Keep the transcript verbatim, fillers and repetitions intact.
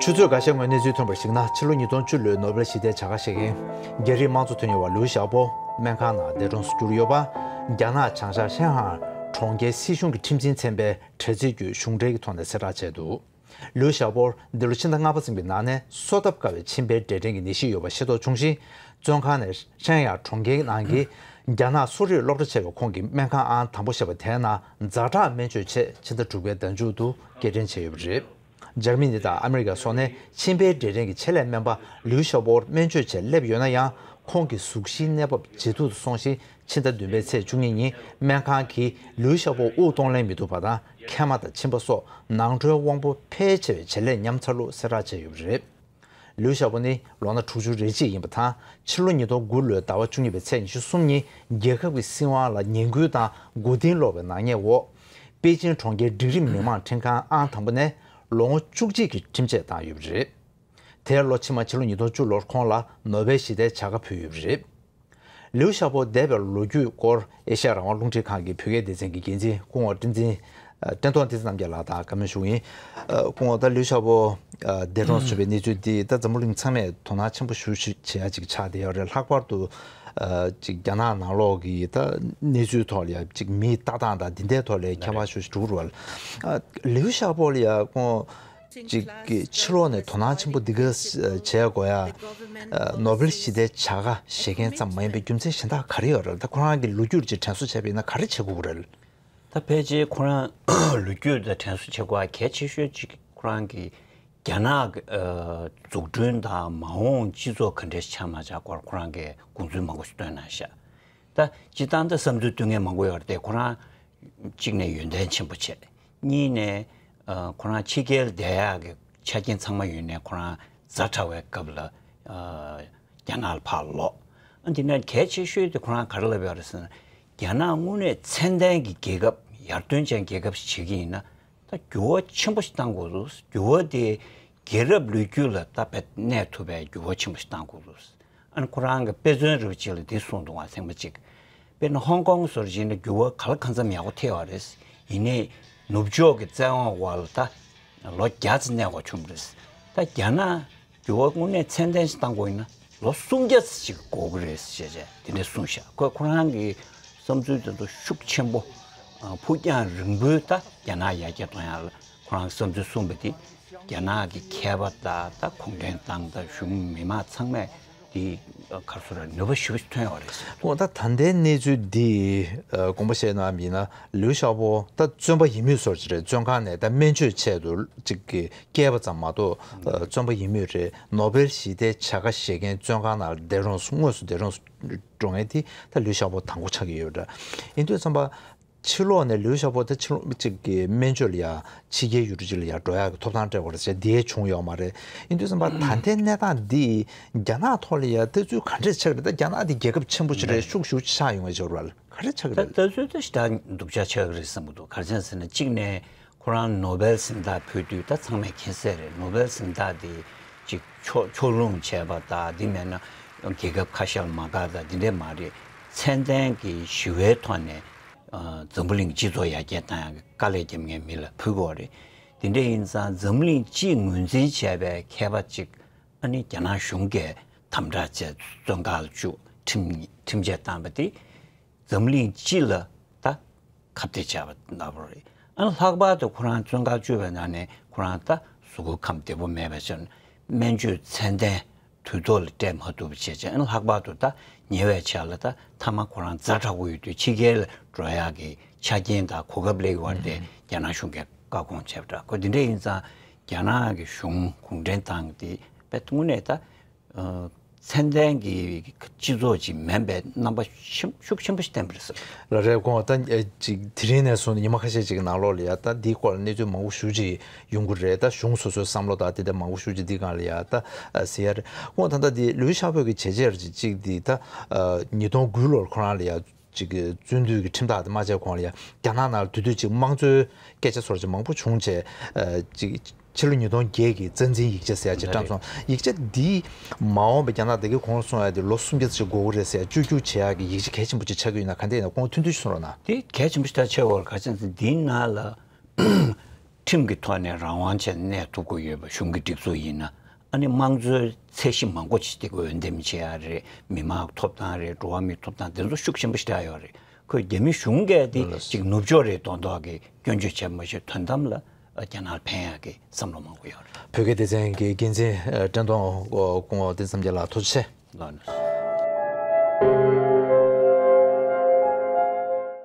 ཆུ་ཚོད་འགའ་ཤས་སྔོན་གནས་ཚུལ་ཐོན་པར་གཞིགས་ན། ཕྱི་ལོ་ཉིས་སྟོང་བཅུ་ལོའི་ནོ་བེལ་ཞི་བདེའི་བྱ་དགའ་བཞེས་མཁན་རྒྱ་རིགས་དམངས་གཙོ་དོན་གཉེར་བ་ལིའུ་ཞའོ་པོ་སྨན་ཁང་ནང་འདས་གྲོངས་སུ་གྱུར་ཡོད་པ། རྒྱ་ནག་བྱང་ཤར་ཧྲེན་ཧ་གྲོང་ཁྱེར་སྲིད་གཞུང་གི་ཁྲིམས་འཛིན་ཚན་པས་དྲ་ཚིགས་བརྒྱུད་གཞུང་འབྲེལ་གྱི་ཐོག་ནས་གསལ་བསྒྲགས་བྱས་འདུག་ལིའུ་ཞའོ་པོར་འདི་ལོ་ཕྱི་ཟླ་ལྔ་པ་ཚན་པའི་ནང་ནས་གསོ་ཐབས་དཀའ་བའི་མཆིན་པའི་འབྲས་སྐྲན་གྱི་ནད་གཞི་ཡོད་པ་ཤེས་རྟོགས་བྱུང་ཞིང་། བཙོན་ཁང་ནས་ཧྲེན་ཡ་གྲོང་ཁྱེར་ནང་གི་རྒྱ་ནག་གསོ་རིག་སློབ་གྲྭ་ཆེ་བའི་ཁོངས་ཀྱི་སྨན་ཁང་ཨང་དང་པོ་ཞེས་པ་དེའི་ནང་ཛ་དྲག་སྨན་བཅོས་ཆེད་ཕྱི་ཟླ་དྲུག་པའི་ཟླ་མཇུག་ཏུ་སྐྱེལ་འདྲེན་བྱས་ཡོད་པ་རེད། འཇར་མ་ནི་དང་ཨ་མི་རི་ཀ་སོགས་ནས་མཆིན་པའི་འབྲས་སྐྲན་གྱི་ཆེད་ལས་སྨན་པ་ལིའུ་ཞའོ་པོར་སྨན་བཅོས་ཆེད་སླེབས་ཡོད་ན་ཡང་། ཁོང་གི་གཟུགས་གཞིའི་གནས་བབ་ཇེ་སྡུག་ཏུ་སོང་ཞིང་། ཕྱི་ཟླ་བདུན་པའི་ཚེས་བཅུ་གཉིས་ཉིན་སྨན་ཁང་གིས་ལིའུ་ཞའོ་པོ་དབུགས་གཏོང་ལེན་མི་ཐུབ་པ་དང་། མཁལ་མ་དང་མཆིན་པ་སོགས་ནང་ཁྲོལ་དབང་པོ་ཕལ་ཆེ་བའི་བྱེད་ལས་ཉམས་ཚར་ལུགས་གསལ་བསྒྲགས་བྱས་ཡོད་པ་རེད། ལིའུ་ཞའོ་པོ་ནི་ལོ་ན་དྲུག་ཅུ་རེ་གཅིག་ཡིན་པ་དང་། ཕྱི་ལོ་ཉིས་སྟོང་དགུ་ལོའི་ཟླ་བ་བཅུ་གཉིས་པའི་ཚེས་ཉི་ཤུ་གསུམ་ཉིན་རྒྱལ་ཁབ་ཀྱི་སྲིད་དབང་ལ་ངན་སྐུལ་དང་མགོ་རྟིང་སློག་པའི་ནག་ཉེས་འོག་པེ་ཅིང་གྲོང་ཁྱེར་འབྲིང་རིམ་མི་མང་ཁྲིམས་ཁང་ཨང་དང་པོ་ནས་ལོ་ངོ་བཅུ་གཅིག་གི་ཁྲིམས་ཆད་བཏང་ཡོད་པ་རེད། དེའི་ལོ་ཕྱི་མ་ཕྱི་ལོ་ཉིས་སྟོང་བཅུ་ལོར་ཁོང་ལ་ནོ་བེལ་ཞི་བདེའི་བྱ་དགའ་ཕུལ་ཡོད་པ་རེད། ལིའུ་ཞའོ་པོ་འདས་པའི་ལོ་རྒྱུས་སྐོར་ཨེ་ཤ་ཡ་རང་དབང་རླུང་འཕྲིན་ཁང་གི་བོད་སྐད་སྡེ་ཚན་གྱི་འགན་འཛིན་སྐུ་ངོ་བསྟན་འཛིན། ཨ། བསྟན་རྟོགས་བསྟན་འཛིན་རྣམ་རྒྱལ་ལགས་དང་བཀའ་མོལ་ཞུ་གི་ཡིན། ཨ། སྐུ་ངོ། ད་ལིའུ་ཞའོ་པོ། ཨ། འདས་གྲོངས་སུ་གྱུར་པའི་གནས་ཚུལ་འདི་ད་འཛམ་བུ་གླིང་ཚང་མས་དོ་སྣང་ཆེན་པོ་ཞིག་བྱེད་ཡ་ཅིག་ཆགས་བསྡད་ཡོད་རེད། ལྷག་པར་དུ། ཨ། ཅིག་རྒྱ་ནག་ནང་ལོགས་ཀྱི་ད་གནས་ཚུལ་ཐོག་ལ་ཡ་ཅིག་མིའི་ལྟ་སྟངས་དང་འདི་འདྲའི་ཐོག་ལ་ཁྱད་པར་ཞེ་པོ་ཅིག་འགྲོ་གི་རེད་བ། ཨ། ལིའུ་ཞའོ་པོ་ལ་ཡ་ཁོང་ཅིག་གི་ཕྱི་ལོགས་ནས་དོ་སྣང་ཆེན་པོ་འདི་ག་བྱེད་དགོས་ཡ། ཨ། ནོ་བེལ་ཞི་བདེའི་བྱ་དགའ་བཞེས་མཁན་ཙམ་མ་ཡིན་པའི་རྒྱུ་མཚན་གཞན་དག་ག་རེ་ཡོད་རེད། ད་ཁོ་རང་གི་ལོ་རྒྱུས་ཅིག་དྲན་གསོ་བྱས་པ་ཡིན་ན་ག་རེ་བྱེད་དགོས་ཀྱི་རེད། ད་ཕལ་ཆེར་ཁོ་རང་ལོ་རྒྱུས་དང་དྲན་གསོ་བྱེད་དགོས་པ་གལ་ཆེ་ཤོས་གཅིག་ཁོ་རང་གིས་རྒྱ་ནག་གི། ཨ། འཛུགས་སྐྲུན་དང་མ་འོངས་སྤྱི་ཚོགས་ག་འདྲས་ཆགས་མ་ཆགས་སྐོར་ཁོ་རང་གིས་དགོངས་ཚུལ་མང་པོ་ཞིག་བཏོན་གནང་ཤག་ད་སྤྱིར་བཏང་ད་བསམ་ཚུལ་བཏོན་མཁན་མང་པོ་ཡོད་རེད་དེ། ཁོ་རང་གཅིག་ནས་ཡོན་ཏན་ཆེན་པོ་བྱས། གཉིས་ནས། ཨ། ཁོ་རང་ཕྱི་རྒྱལ་བསྡད་ཡག་གི་ཆ་རྐྱེན་ཚང་མ་ཡོད་ནས་ཁོ་རང་ཛ་དྲག་པའི་སྐབས་ལ། ཨ། རྒྱ་ནག་ལ་ཕར་ལོག་ཨ། འདི་ནས་གལ་ཆེ་ཤོས་དེ་ཁོ་རང་ག་རེ་ལབ་ཡོད་རེད་ཟེར་ན། རྒྱ་ནག་དངོས་གནས་ཚད་ལྡན་གྱི་རྒྱལ་ཁབ། ཡར་ཐོན་ཅན་རྒྱལ་ཁབ་ཞིག་བྱེད་ཀྱི་ཡིན་ན། ད་འགྱུར་བ་ཆེན་པོ་ཞིག་གཏང་དགོས་འདུག་འགྱུར་བ་དེ་རྒྱལ་རབས་ལོ་རྒྱུས་ལ་ད་དཔེ་གནས་ཐུབ་པའི་འགྱུར་བ་ཆེན་པོ་ཞིག་གཏང་དགོས་འདུག་ཨ་ནི་ཁོ་རང་གི་དཔེ་མཚོན་རེ་བ་ཅིག་ལ་འདི་གསུངས་འདུག་བ། ཐེངས་མ་གཅིག་དཔེར་ན་ཧོང་ཀོང་སོགས་བྱས་ན་འགྱུར་བ་ག་ལ་གང་འཚམ་ཡག་པོ་ཐེབས་པ་རེད། ཡིན་ནའི་ནུབ་ཕྱོགས་ཀྱི་བཙན་དབང་འོག་ལ་ད་ལོ་བརྒྱ་ཙམ་གནས་དགོས་བྱུང་བ་རེད། ད་རྒྱ་ནག་འགྱུར་བ་དངོས་གནས་ཚད་ལྡན་ཞིག་གཏང་དགོས་ཡིན་ན་ལོ་སུམ་བརྒྱ་ཙམ་ཞིག་འགོར་གི་རེད་ཟེར་བྱས་དེ་འདྲ་གསུངས་ཤག་ཁོས་ཁོ་རང་གི་བསམ་ཚུལ་དེ་ཚོ་ཤུགས་ཆེན་པོ། ཨ། ཕུགས་རྒྱང་རིང་པོའི་ད་རྒྱ་ནག་ཡར་རྒྱས་གཏོང་ཡག་ལ་ཁོ་རང་བསམ་ཚུལ་གསུངས་པ་དེ་རྒྱ་ནག་གི་མཁས་པ་དང་ད་གུང་ཁྲན་ཏང་དང་གཞུང་མི་མང་ཚང་མས་དེ་ག་རེ་ཟེར་ནུས་པ་ཞེ་པོ་ཐོན་ཡོད་རེད། འོ། ད་ད་ལྟའི་གནས་ཚུལ་འདི། ཨ། དགོངས་པ་བཞེས་གནང་བ་ཡིན་ན་ལིའུ་ཞའོ་པོ་ད་བཙོན་པ་ཡིན་མུས་བཟོ་འདྲ་ཅིག་རེད། བཙོན་ཁང་ནས་ད་སྨན་བཅོས་ཆེད་དུ་ཅིག་གི་བསྐྱལ་བ་ཙམ་མ་གཏོགས། ཨ། བཙོན་པ་ཡིན་མུས་རེད། ནོ་བེལ་ཞི་བདེའི་བྱ་དགའ་བཞེས་མཁན་བཙོན་ཁང་ནང་འདས་གྲོངས་སུ། དངོས་སུ་འདས་གྲོངས་སུ་འགྲོ་མཁན་དེ་ད་ལིའུ་ཞའོ་པོ་དང་པོ་ཆགས་ཀྱི་ཡོད་རེད། ཡིན་དུས་ཙམ་པ། ཕྱི་ལོགས་ནས་ལིའུ་ཞའོ་པོ་ད་ཕྱི་ལོགས་གཅིག་གི་སྨན་བཅོས་ལ་ཡ་ཕྱི་རྒྱལ་ཡུལ་གྲུ་གཅིག་ལ་ཡ་འགྲོ་ཡག་གི་ཐོབ་ཐང་སྤྲད་པ་རེད་ཟེར། དེ་བྱུང་ཡོད་མ་རེད། ཡིན་དུས་ཙམ་པ་ད་ལྟའི་གནས་སྟངས་འདི་རྒྱ་ནག་ཐོག་ལ་ཡ་ལྟ་ཚུལ་ག་འདྲས་ཆགས་རེད། ད་རྒྱ་ནག་འདི་རྒྱལ་ཁབ་ཆེན་པོ་ཞིག་རེད། ཤུགས་ཞེ་པོ་ཆགས་ཡོང་གི་ཡོད་རེད་བ། ག་རེ་ཆགས་ཀྱི་ད་རེད། ལྟ་ཚུལ་ད་ཞེ་དྲག་སྡུག་ཅག་ཆགས་ཀྱི་རེད་བསམ་གྱི་འདུག་ག་རེ་བྱས་ཟེར་ན་གཅིག་ནས། ཁོ་རང་ནོ་བེལ་གཟེངས་རྟགས་ཕུལ་དུས་ད་ཚང་མས་མཁྱེན་གསལ་རེད། ནོ་བེལ་གཟེངས་རྟགས་དེ་ཅིག་ཕྱོགས་ཕྱོགས་ལྷུང་བྱས་པ་དང་། དེ་མེད་ན་རྒྱལ་ཁབ་ཁ་ཤས་ལ་མ་དགའ་དང་དེ་འདྲས་མ་རེད། ཚད་ལྡན་གྱི་ཞི་བའི་ཐོག་ནས། ཨ། འཛམ་བུ་གླིང་སྤྱི་ཚོགས་ཡར་རྒྱས་བཏང་ཡག་གི་དཀའ་ལས་རྒྱབ་མཁན་མི་ལ་ཕུལ་དགོས་རེད། དེ་འདྲས་ཡིན་ཙང་འཛམ་བུ་གླིང་སྤྱིས་ངོས་འཛིན་བྱས་པའི་མཁས་པ་ཅིག་ཨ་ནི་རྒྱ་ནག་གཞུང་གིས་དམ་དྲག་བྱས་བཙོན་ཁང་ལ་བཅུག་ཁྲིམས་ཁྲིམས་ཆད་བཏང་པ་དེ། འཛམ་གླིང་སྤྱི་ལ་ད་ཁ་གཏད་བཅག་པ་ལྟ་བུ་རེད། ཨ་ནི་ལྷག་པར་དུ་ཁོ་རང་བཙོན་ཁང་བཅུག་པའི་ནང་ནས་ཁོ་རང་ད་གཟུགས་པོ་ཁམས་བདེ་པོ་མེད་པའི་ཆ་ནས་སྨན་བཅོས་ཚད་ལྡན་དུས་ཐོག་ལ་སྤྲད་མ་ཐུབ་པ་བྱས་བྱས། ཨ་ནི་ལྷག་པར་དུ་ད་ཉེ་བའི་ཆར་ལ་ད་མཐའ་མ་ཁོ་རང་ཛ་དྲག་པོ་ཡོད་དུས་ཕྱི་རྒྱལ་ལ་འགྲོ་ཡག་གི་ཆ་རྐྱེན་དང་གོ་སྐབས་སླེབས་ཡོད་པ་དེ་རྒྱ་ནག་གཞུང་གིས་བཀག་སྐོང་བྱས་པ་འདྲ། ཁོ་འདི་འདྲ་ཡིན་ཙང་རྒྱ་ནག་གི་གཞུང་གུང་ཁྲན་ཏང་དེ་དཔེ་དངོས་གནས་ད། ཨ། ཚད་ལྡན་གྱི་སྤྱི་ཚོགས་ཅིག་མིན་པའི་རྣམ་པ་ཆེན་ཤུགས་ཆེན་པོ་ཞིག་བསྟན་པ་རེད་ཟེར། ལགས་རེད། ཁོང་ད་ཅིག་དེ་རིང་ནས་བཟུང་ནས་ཉི་མ་ཁ་ཤས་ཅིག་གི་ནང་ལོགས་ལ་ཡ་ད་འདིའི་སྐོར་ལ་གནས་ཚུལ་མང་པོ་ཞེ་ཅིག་ཡོང་གི་རེད། ད་གཞུང་སོ་སོའི་བསམ་བློ་དང་དེ་འདྲ་མང་པོ་ཞེ་ཅིག་འདིའི་སྒང་ལ་ཡ་ད་ཟེར་ཡ་རེད། ཁོང་ད་ལྟ་འདི་ལིའུ་ཞའོ་པོ་གི་བྱས་རྗེས་ཅིག་འདི་ད་ཉིས་སྟོང་དགུ་ལོར་ཁོ་རང་ལ་ཡ། ཅིག་གི་བཙོན་འདུལ་གྱི་ཁྲིམས་ཐག་དེ་མ་བཅད་གོང་ལ་ཡ་རྒྱ་ནག་ནང་ལ་དེ་དུས་ཅིག་དམངས་གཙོའི་སྐད་ཆ་ཚོར་ཅིག་མང་པོ་བྱུང་བྱས། ཨ། ཅིག་ཕྱི་ལོ་ཉིས་སྟོང་བརྒྱད་ཀྱི་རྩ་འཛིན་ཡིག་ཆ་ཟེར་ཡ་ཅིག་བཀྲམ་སོང་། ཡིག་ཆ་འདི་མ་འོངས་པའི་རྒྱ་ནག་བདེ་སྐྱིད་གོང་ལ་སོང་ཡ་དེ་ལོ་སུམ་བརྒྱ་ཙམ་ཞིག་འགོར་གི་རེད་ཟེར་ཡ་བཅོས་བསྒྱུར་བྱེད་ཡ་གི་ཡིག་ཆ་གལ་ཆེན་པོ་ཅིག་ཆགས་ཀྱི་ཡོད་ན་ག་འདྲ་ཡིན་ན་ཁོང་ཐུང་ཐུང་ཞིག་གསུང་རོགས་གནང་། དེ་གལ་ཆེན་པོ་ཞིག་ད་ཆགས་ཡོད་རེད། ག་ཅི་ཟེར་ན་འདིའི་ནང་ལ། ཁྲིམས་ཀྱི་ཐོག་ནས་རང་དབང་ཅན་གནས་ཐུབ་ཀྱི་ཡོད་པ་གཞུང་གི་སྒྲིག་འཛུགས་ཡིན་ན། ཨ་ནི་དམངས་གཙོའི་ཚད་གཞི་མང་པོ་ཅིག་དེ་འོས་འདེམས་བྱེད་ཡ་རེད། མི་མང་ཐོབ་ཐང་རེད། འགྲོ་བ་མིའི་ཐོབ་ཐང་དེ་ཚོ་ཤུགས་ཆེན་པོ་ཞིག་རག་ཡོད་རེད། ཁོས་རྒྱ་མི་གཞུང་གིས་དེ་ལགས། ཅིག་ནུབ་ཕྱོགས་རེད་མདོག་མདོག་གི་སྐྱོན་བརྗོད་བྱས་མ་ཤེས། དོན་དམ་ལ་རྒྱ་ནག་ལ་ཕན་ཡག་གི་བསམ་བློ་མང་པོ་ཡོད་རེད། བོད་སྐད་སྡེ་ཚན་གྱི་འགན་འཛིན་བཀྲས་མཐོང་སྐུ་ངོ་བསྟན་འཛིན་རྣམ་རྒྱལ་ལགས་ཐུགས་རྗེ་ཆེ། ལགས།